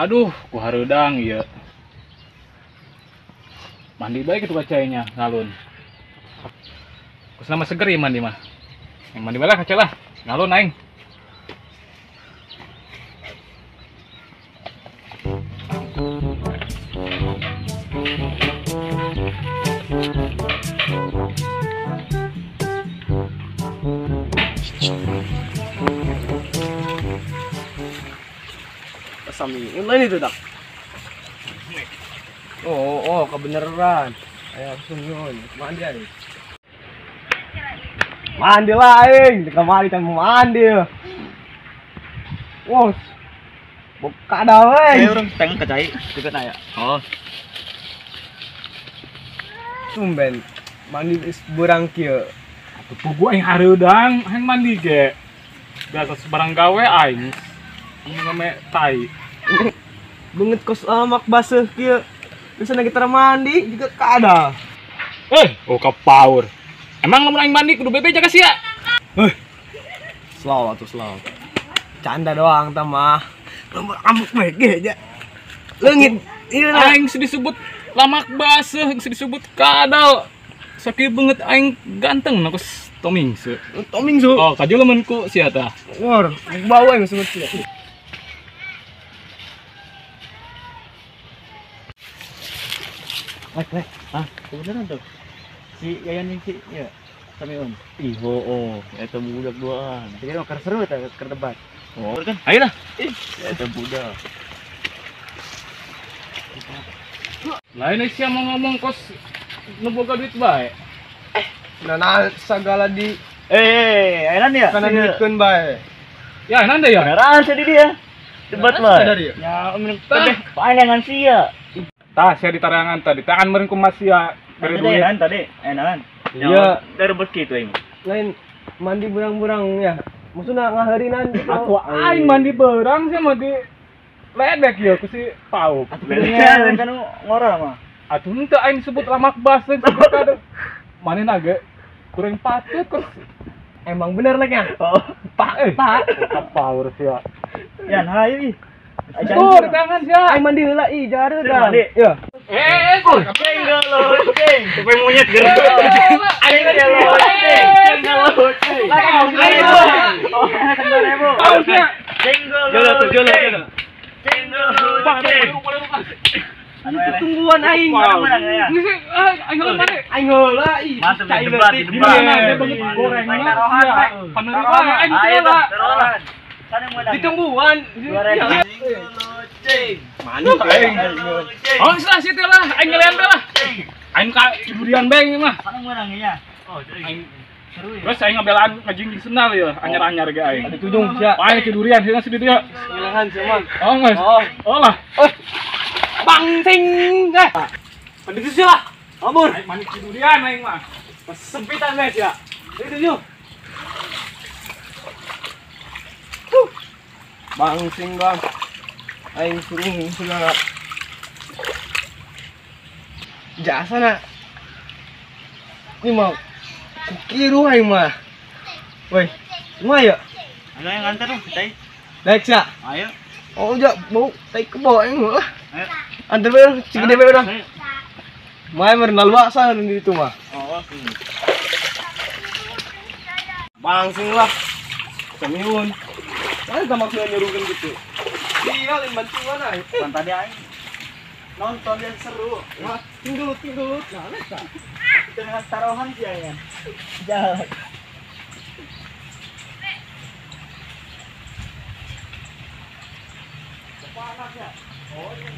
Aduh, ku hareudang ieu. Mandi bae kitu kacainya ngalun. Kusna mah seger ieu mandi mah. Yang mandi bae lah kaca lah, ngalun aing. Sami, yang lain itu tak? Oh, kebenaran. Ayo langsung yun, mandi aja. Mandi lah, aing. Kemari kan mau mandi. Wow, buka dah, aing. Orang pengen kecai, juga nanya. Oh, tumben mandi berang kieu. Atuh pugu aing hareudang, aing mandi ge. Biasa sebarang gawe aing. Ngame tai. Beungeut kos lamak baseuh kieu. Bisa na kita mandi juga kada. Oh kapaur. Emang lamun aing mandi kudu bebe jaga sia. Slow atuh slow. Canda doang tah mah. Lamun amuk bae ge ja. Leungit ieu aing disebut lamak baseuh, disebut kadal. Sakieu beungeut aing ganteng na kos tomingse. Tomingse. Oh, kaju lamun ku sia tah. War, bau aing sebut sia. Lek, ah, kebenaran tuh. Si Yayan yang si, ya, Samiun. Ih, oh, eta budak duaan. Jadi mah keur seru eta keur debat. Oh, kan? Ayo lah. Ih, eta budak. Lain sia mau ngomong kos nu boga duit bae. Nah, segala di ainan ya? Kana duitkeun bae. Ya, ainan deh ya. Beneran sih dia. Debat lah. Ya, minum teh. Paengan sia. Tah, sia ditarangan tadi. Tangan meureun ku mas sia beri duit. Tadi tadi, enakan. Iya, dari rebut kitu aing. Lain mandi berang-berang ya. Maksudna ngaheurinan gitu. Atuh aing mandi berang sia mandi ledek ieu ku si Paup. Atuh lain kan ngora mah. Atuh henteu aing disebut lamak baseuh disebut kada. Manehna ge kurang patut kos. Emang bener lek ya? Oh, Pak, Pak. Kapaur sia. Yan hayu ih. Tuh, di tangan sia. Aing mandi heula ih, jare dah. Iya. Ceng loceng. Sampai monyet gerak. Aing loceng, ceng loceng. Oh, 1000. Ceng loceng. Ceng loceng. Anu tungguan aing. Aing heula mandi. Aing heula ih. Masuk debat di debat. Goreng. Paneureuh aing heula. Ditungguan. Mandi aing. Oh, salah situ lah, aing ngelian bae lah. Aing ka durian bae mah. Mana meunangnya? Oh, aing seru ya. Terus aing ngabelaan ngajingjing sendal ya, anyar-anyar ge aing. Ada tudung sia. Aing ke durian sih di dieu. Ngilangan sia mah. Oh, geus. Oh lah. Bangsing. Mandi sia lah. Kabur. Aing mandi ke durian aing mah. Sempitan bae sia. Itu yuk. Bangsing bang. Aing suruh segala. Jasa nak. Ini mau kukiru aing mah. Woi, semua ya? Ayo yang nganter tuh, tai. Naik sia. Ayo. Oh, ja, bau tai kebo aing mah. Ayo. Anter bae, cigede bae urang. Mae meureun laluasa di ditu mah. Oh, Bangsing lah. Samiun. Mana tak maksudnya nyuruhkan gitu? Iya, lain bantuan aja. Kan tadi aing nonton yang seru. Wah, tinggal. Nah, eta. Dengan taruhan sih ya. Jalan. Panas ya? Oh, iya.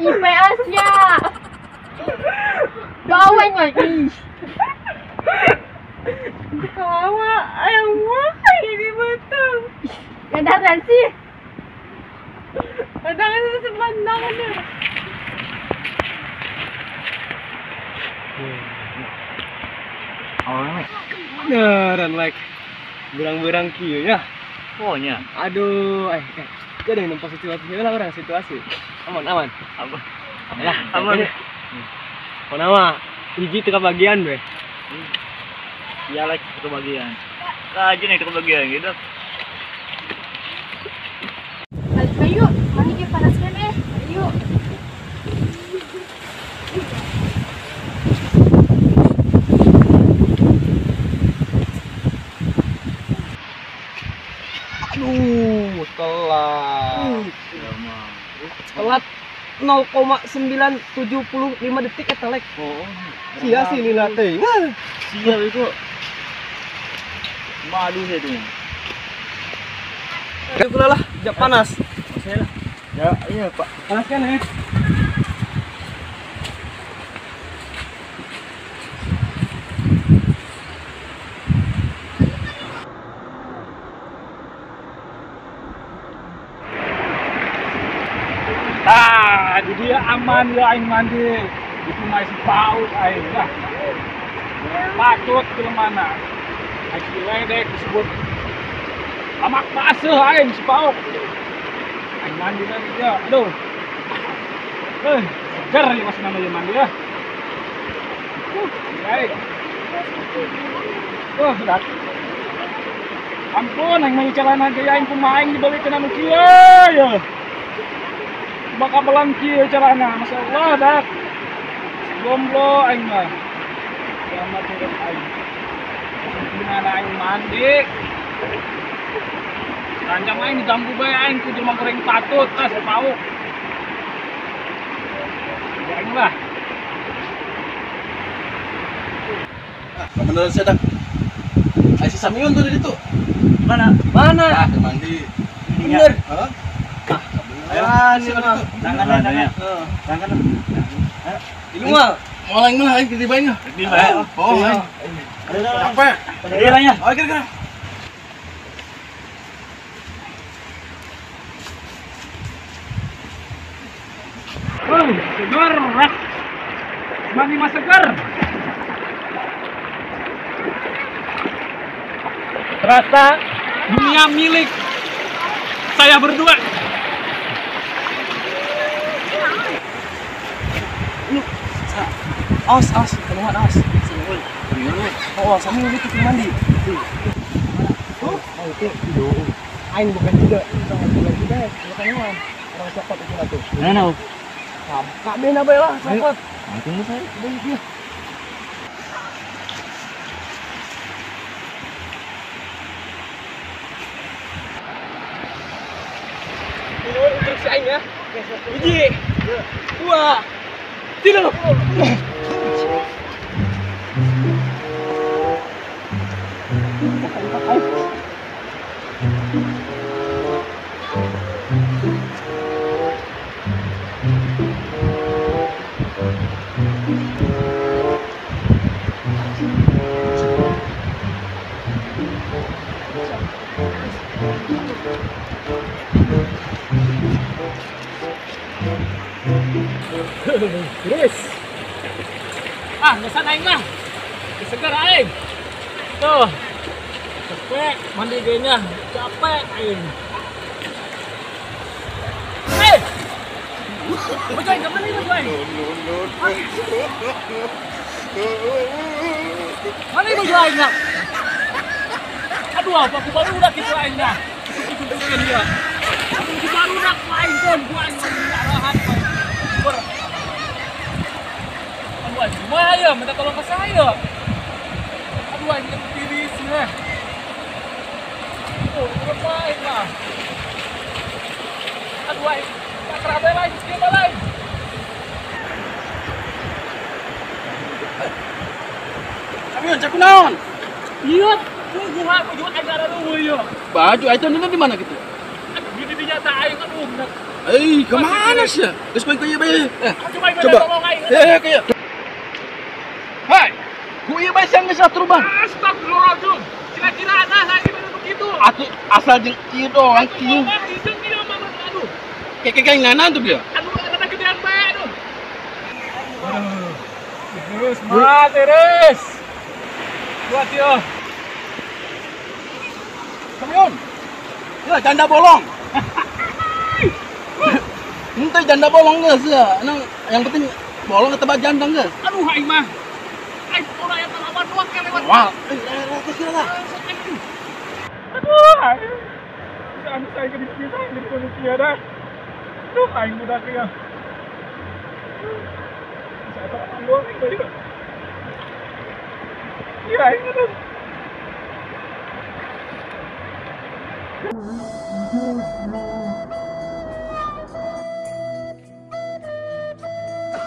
IPS ya. Bau anh lagi. Kawa, ayam wah ini betul. Ganda sih. Ada sepandangan. Beneran like berang-berang kieu ya. Oh nya. Aduh, Gak ada yang nempak situasi lah orang situasi. Aman, aman. Aman. Lah, aman. Pokona mah hiji teu kabagian we. Iya lek kebagian. Rajin nih kebagian gitu. Ayo, mandi ke panas kan eh. Ayo. Aduh, telat. Telat 0,975 detik eta lek. Oh. Sia sih lila teh. Wah, sia itu. Madu saya tuh. Ayo lah, jam panas. Saya lah. Ya, iya Pak. Panas kan ya? Ah, jadi dia aman ya aing mandi. Itu mah si paut aing lah. Patut ke mana? Aing diledek disebut lamak baseuh aing si paut. Aing mandi lagi dia. Aduh. Seger ya mas namanya mandi ya. Aing. Dah. Ampun aing mah celana ge aing kumaha aing dibalikeun anu kieu ya. Bakal belang kieu carana, Masya Allah dak. Gomblo aing mah. Selamat turun aing. Gimana aing mandi? Rancang aing diganggu bae aing ku jelema goreng patut, ah pauk. Aing lah. Ah, beneran saya dak. Ai si Samiun tuh di situ. Mana? Mana? Ah, mandi. Bener. Hah? Ah, ini mah. Tangan tangan. Tangan. Ini mah. Mau aing mah aing di bae nya. Di bae. Oh, aing. Capek. Iya lah ya. Oh, kira-kira. Oh, segar. Mandi mah segar. Ternyata dunia milik saya berdua. Awas, awas, keluar awas. Oh, sama itu mandi. Oh, itu. Aing bukan juga, sama bukan juga. Bukan orang. Orang copot itu lah tuh. Mana? Kak Ben apa lah, copot. Tunggu saya. Iya. Ini instruksi aing ya. 1, 2, 3. Terus. Ah, ngesan aing mah. Segar aing. Tuh. Capek mandi geunya, capek aing. Eh. Baju aing kemana ini baju aing? Mana ini baju aing nak? Aduh, apa aku baru udah gitu aing dah. Ikut dia. Aku baru nak aing pun, gua aing arahan. Aduh, gimana ya? Minta tolong ke saya. Aduh, aing tiris ya. Oh, ngapain lah? Aduh, aing tak keraba lagi, siapa lagi? Samiun, cek naon? Iya, gua baju aing ada lu ya. Baju aing teh di mana gitu? Aduh, di dinya tak aing aduh. Eh, kemana sih? Geus bae kieu bae. Coba. Eh, kieu. Hai, ku ieu bae siang geus atuh bang. Astagfirullahaladzim. Kira-kira ada lagi begitu. Atuh asal jeung ieu doang kieu. Aduh. Kayak nana tuh dia. Aduh, ada gedean bae aduh. Terus, mat, terus. Kuat yo. Samiun. Ya, janda bolong. Ente janda bolong geus ya. Yang penting Bolong eta bajandang geus. Aduh aing mah. Aing ora aya lawan doang ke lewat. Wah, eh kira lah. Aduh, aing. Anu saya ke dipita di manusia dah. Duh, aing budak ya. Saya tak doang aing balik. Iya, aing aduh.